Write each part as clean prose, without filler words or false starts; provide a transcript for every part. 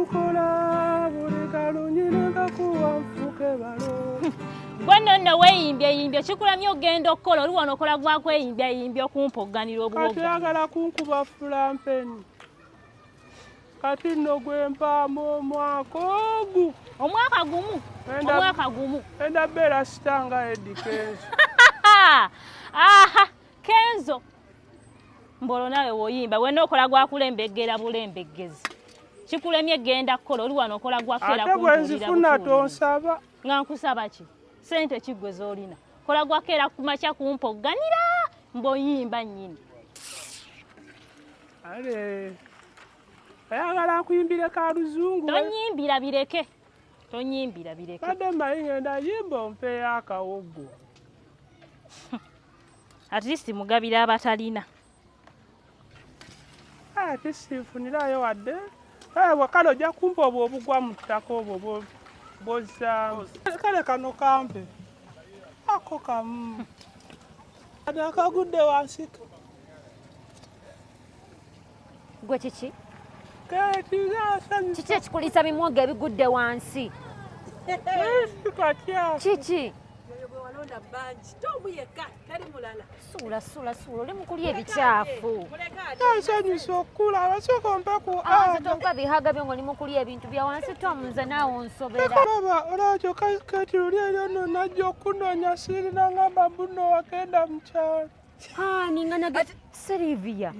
Tukola buli kalungi nekakuwa nfuke balo. Gwe nno nno weeyimbyeyimbye kikulamye okugenda okukola oli wano okola gwa kweyimbyayimbya okumpogganira Kati obuwogganyi. oyagala kunkuba fulampeni. Kati nno gwe mpaamu omwaka ogu. Omwaka gumu. Omwaka gumu. Enda beera sita nga Eddy Kenzo. Aha, Kenzo. Mbolo nawe woyimba wenna okola gwa kulembegera bulembegezi. Kikulemye genda kukola oli wano okola gwa keera Ate bwe nzifuna tonsaba. Nga nkusaba ki? Ssente ki gwe z'olina? Kola gwa keera ku makya kumpogganira mb'oyimba nnyini. Ale oyagala nkuyimbire ka luzungu? Tonyimbira bireke. Tonyimbira bireke. Badde mmanyi ngenda yimba ompeeyo akawogo. At least mugabira abatalina. Ate sinfunirayo wadde. Kale ojja kumpa obwo obugwa mu ttaka obwo bw'ozzaamu. Kale kano kampe. Ako kamu. Kano akagudde wansi. Gwe kiki? Kati Kiki ekikuliisa bimwogo ebigudde wansi? Kiki? Suula suula suula oli mu kulya ebikyafu. Nsanyusa okulaba sooka ompe ku Nze tompa bihaga byo ng'oli mu kulya ebintu bya wansi Tom nze naawe onsobera. Olaba olaba kyokka kati luli eryo nno najja okunoonya sirina ngamba mbuno wagenda mu kyalo. Ani nga nage Sylvia.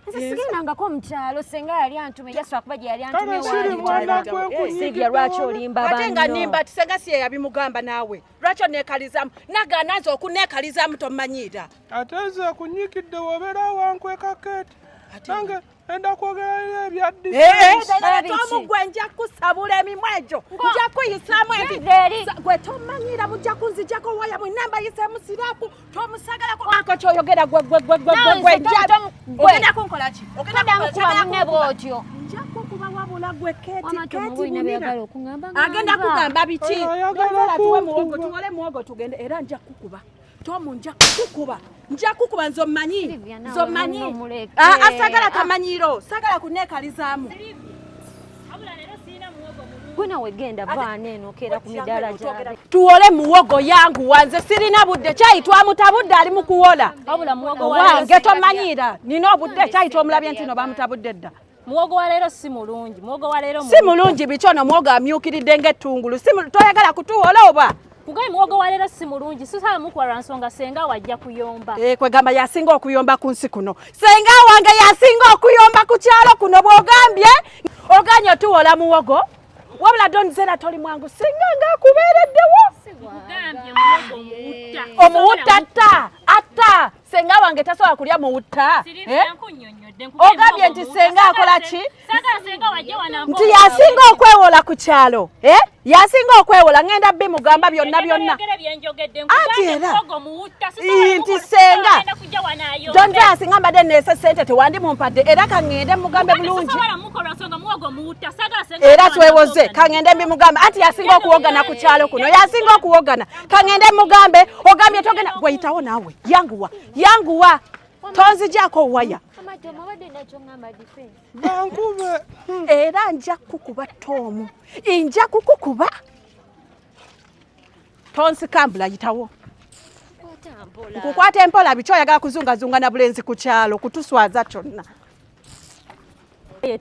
Nze sigendangako mu kyalo senga yali antume jaswa kuba gye yali antume Kale siri mwana gwe nkunyigidde Sylvia lwaki olimba Ate nga banno? nimba ati senga si ye yabimugamba naawe. Lwaki oneekalizaamu? Nagaana nze okuneekalizaamu tomanyiira. Ate nze kunyigidde wobeera wankweka keeti. Nange enda kwogera ebya defense. Tomu gwe nja kusabula emimwa egyo. Nja kuyisaamu embi. Gwe tomanyiira mujja kunzijjako waya mwenna mbayiseemu siraapu. Tomusagalako ako ky'oyogera gwe gwe gwe gwe gwe gwe nja. Ogenda kunkola ki? Ogenda Toddamu kuba munne bw'otyo. Nja kukuba wabula gwe Keti Wama Keti Tomu olina Bunira. by'oyagala okuŋŋamba nga Agenda nva. kugamba biki? Ayagala Nonzala tuwe kunkuba. muwogo tuwole muwogo tugende era nja kukuba. Tomu nja kukuba. Nja kukuba nze ommanyi. Sylvia, naawe Nze ommanyi. munno muleke. Ah, sagala kamanyiiro. Sagala kuneekalizaamu. Gwe nawe genda vaana eno okeera ku midaala gyabwe. Tuwole muwogo yangu wanze sirina budde kyayi twamutabudde ali mu kuwola. Wabula muwogo wa leero Wange tomanyiira nina obudde kyayi twomulabye nti no bamutabudde dda. Muwogo wa leero si mulungi. Muwogo wa leero Si mulungi biki ono muwogo amyukiridde ng'ettungulu. Si toyagala kutuwola oba? Kugaye muwogo wa leero si mulungi. Sisala mukuwa lwa nsonga senga wajja kuyomba. Kwegamba yasinga okuyomba ku nsi kuno. Senga wange yasinga okuyomba ku kyalo kuno bw'ogambye oganye otuwola muwogo. Wabula Don Zera toli mwangu singa ng'akubeereddewo. Nkugambye muwogo muwutta. Omuwutta atta atta senga wange tasobola kulya muwutta. Ogambye nti senga akola ki? Nti yasinga okwewola ku kyalo. Yasinga okwewola ngenda bimugamba byonna byonna. Ati era nti senga Don Zera singa mbadde neese ssente tewandi mumpadde era kaŋŋende mugambe bulungi. Era twewoze kaŋŋende mbimugambe anti yasinga okuwogana ku kyalo kuno yasinga okuwogana kaŋŋende mugambe ogambye togenda gweyitawo naawe yanguwa yanguwa tonzigyako waya. Bankube. Era nja kukuba Tomu nja kukukuba tonsikambula yitawo. Nkukwata empola biki oyagala kuzungazunga na bulenzi ku kyalo kutuswaza kyonna.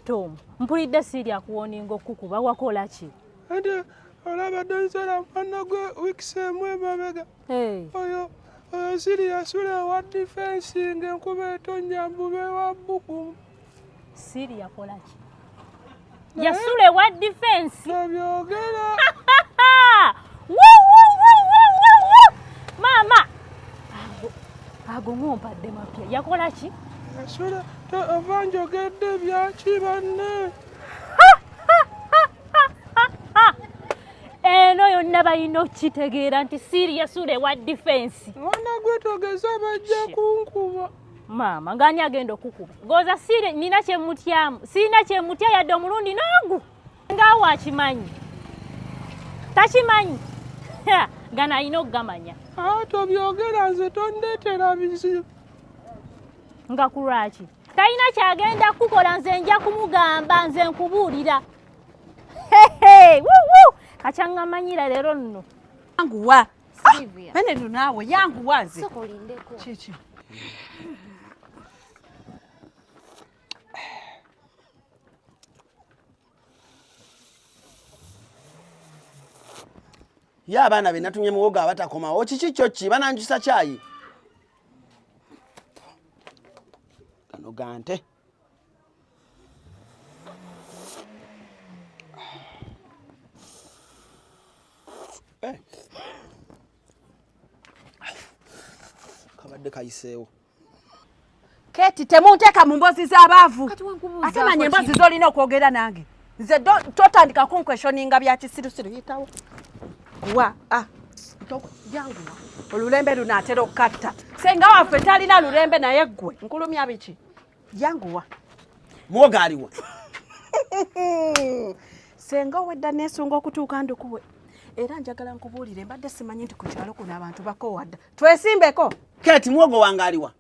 Tomu mpulidde siri akuwoninga okukuba wakola ki? Ate olaba Don Zera mwana gwe wiiki emu emabega. Oyo siri yasula ewa defense ng'enkuba etonnya mbube wa bbugumu. Siri yakola ki? Yasula ewa defense. Ebyogera. Maama. Ago ng'ompadde mapya. Yakola ki? Yasula ova njogedde byaki banne. Eno yonna balina okukitegeera nti siri yasula ewa defense. Mwana gwe togeza bajja kunkuba. Maama ng'ani agenda okukuba? Goza siri nina kye mutyamu. Sirina kye mutya yadde omulundi n'ogu. Ng'awo akimanyi. Takimanyi. Gano alina okugamanya. Tobyogera nze tondeetera bizibu. Nga ku lwaki? Talina ky'agenda kukola nze nja kumugamba nze nkubuulira. Kacyangamanyira leero nno. Yanguwa. Bene naawe yanguwa nze. Sooka olindeko. Kiki? Ye abaana be natumye muwogo abatakomawo kiki kyo ki bananjusa kyayi gano gante. Kabadde kayiseewo. Keti temunteeka mu mboozi z'abaavu. Kati wankubuuzaako Ate manya ki? emboozi z'olina okwogera nange. Nze totandika kunkweshoninga bya kisirusiru yitawo. Wa ah yanguwa. Olulembe lunaatera okukatta. Senga waffe talina lulembe naye ggwe nkulumya biki? Yanguwa. Muwogo aliwa? Senga owedda neesunga okutuuka ndukuwe. Era njagala nkubuulire mbadde simanyi nti ku kyalo kuno abantu bakoowa dda. Twesimbeko. Keti muwogo wange aliwa?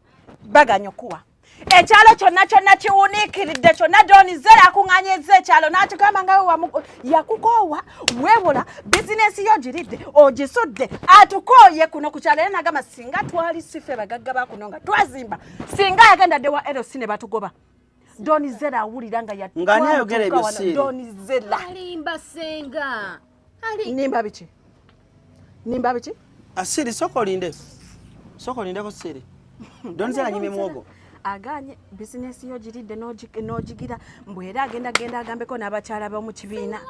Baganya okuwa. Ekyalo kyonna kyonna kiwuniikiridde kyonna Don Zera akuŋŋaanyizza ekyalo n'akigamba nga we yakukoowa weebola bizinensi yo ogiridde ogisudde atukooye kuno ku kyalo era n'agamba singa twali si ffe bagagga ba kuno nga twazimba singa yagenda dde wa LC ne batugoba. Don Zera awulira nga Nga ani ayogera ebyo Siri? Don Zera. Alimba senga. Nimba biki? Nimba biki? Siri sooka olinde. Sooka olindeko Siri. Don Zera anyimye muwogo. Aganye bizinensi yo giridde n'ogigira mbu era agenda genda agambeko n'abakyala b'omu kibiina.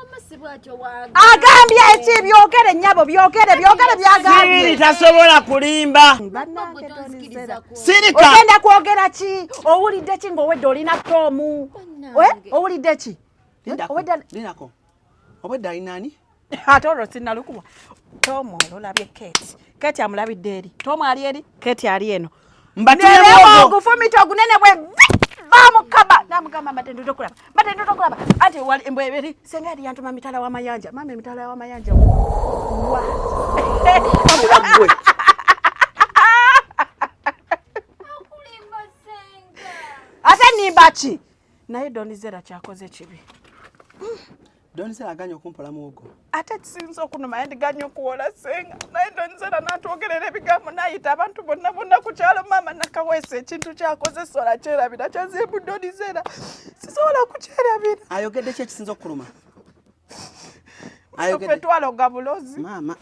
Agambye eki byogere nnyabo byogere byogere byagambye. Siri tasobola kulimba. Bannange Don Zera. Sirika. Ogenda kwogera ki? Owulidde ki ng'owedde olina Tomu? Owulidde ki? Lindako. Obwedde alina ani? Ate olwo sinnalukuwa. Tomu olulabye Kate. Kate amulabidde eri. Tomu ali eri, Kate ali eno. Mbatumye ogufumita ogunene bwe bamukaba namugamba mbadde tokulaba mbadde tokulaba ati wali mbwe eri senga yali yantuma mitala w'amayanja maama emitala w'amayanja wa gwe ate nimba ki naye Don Zera kyakoze kibi. Don Zera aganye okumpola muwogo. Ate kisinza okunuma naye ndiganye okuwola senga naye Don Zera n'atwogerera ebigambo n'ayita abantu bonna bonna ku kyalo maama nakaweesa ekintu kyakoze sola kyerabira kyazeemu Don Zera sisobola kukyerabira. Ayogedde ki ekisinza okukuluma? Ffe twaloga bulozi. Maama.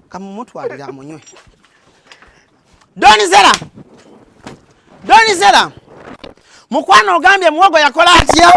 Kamumutwalire amunywe. Don Zera. Don Zera. Mukwano ogambye muwogo yakola atya?